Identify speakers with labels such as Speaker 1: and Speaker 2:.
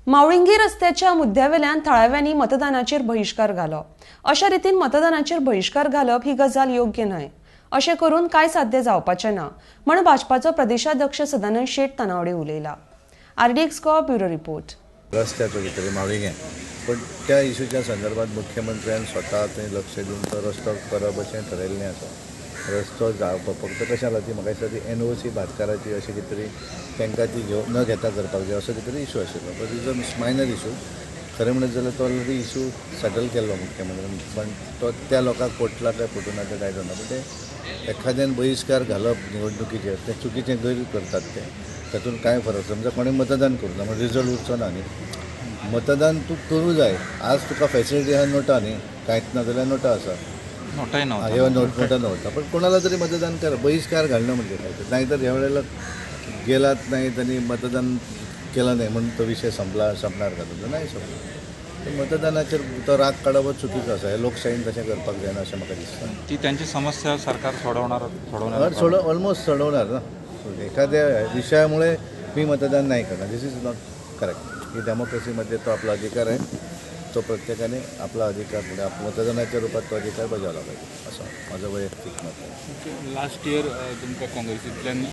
Speaker 1: मावळिंगी रस्त्याच्या मुद्द्यावेल्यान थळाव्यांनी मतदानाचेर बहिश्कार घालो. अशा रितीन मतदानाचेर बहिश्कार घालप ही गजाल योग्य न्हय. अशें करून कांय साध्य जावपाचें ना म्हण भाजपाचो प्रदेशाध्यक्ष सदानंद शेट तानावडे उलयला. RDX Goa, bureau report.
Speaker 2: रस्त्याचो कितें मावळिंगें, पण त्या इशूच्या संदर्भात मुख्यमंत्र्यान स्वता थंय लक्ष दिवन तो रस्तो करप अशें ठरयल्लें आसा. रस्तो जावपा फक्त कशें जाला, ती म्हाका दिसता ती एनओसी भाटकाराची अशें कितें तरी तांकां ती घेवन न घेता करपाक जाय असो कितें तरी इशू आशिल्लो. But is a minor issue. खरें म्हणत जाल्यार तो ऑलरेडी इशू सेटल केल्लो मुख्यमंत्र्यान, पण तो त्या लोकांक पटला काय पटूना तें कांय जाणा. पण ते एखाद्यान बहिश्कार घालप निवडणुकीचेर तें चुकीचें, गैर करतात ते. तातूंत कांय फरक, समजा कोणें मतदान करूं ना म्हणजे रिजल्ट उरचो ना न्ही. मतदान तूं करूं जाय. आज तुका फॅसिलिटी आहा, नोटा न्ही, कांयच ना जाल्यार नोटा आसा.
Speaker 3: नोटाही नव्हता.
Speaker 2: हा, नोट नोटा नव्हता, पण कोणाला तरी मतदान करा. बहिष्कार घालणं म्हणजे काय ते? नाहीतर ह्या वेळेला गेलात नाही, त्यांनी मतदान केलं नाही म्हणून तो विषय संपला, संपणार का तुमचा? नाही संपला. तर मतदानाचेर तो राग काडप हो चुकीचो आसा. हे लोकशाहीन तशें करपाक जायना अशें म्हाका दिसता.
Speaker 3: ती त्यांची समस्या सरकार सोडवणार सोडवणार?
Speaker 2: ऑलमोस्ट सोडवणार ना. एखाद्या विषयामुळे मी मतदान नाही करणार, दिस is not correct. ही डेमोक्रेसीमध्ये तो आपला अधिकार आहे. तो प्रत्येकाने आपला अधिकार म्हणजे मतदानाच्या रूपात तो अधिकार बजावला पाहिजे, असं माझं वैयक्तिक मत आहे.
Speaker 4: लास्ट इयर तुमकां काँग्रेसींतल्यान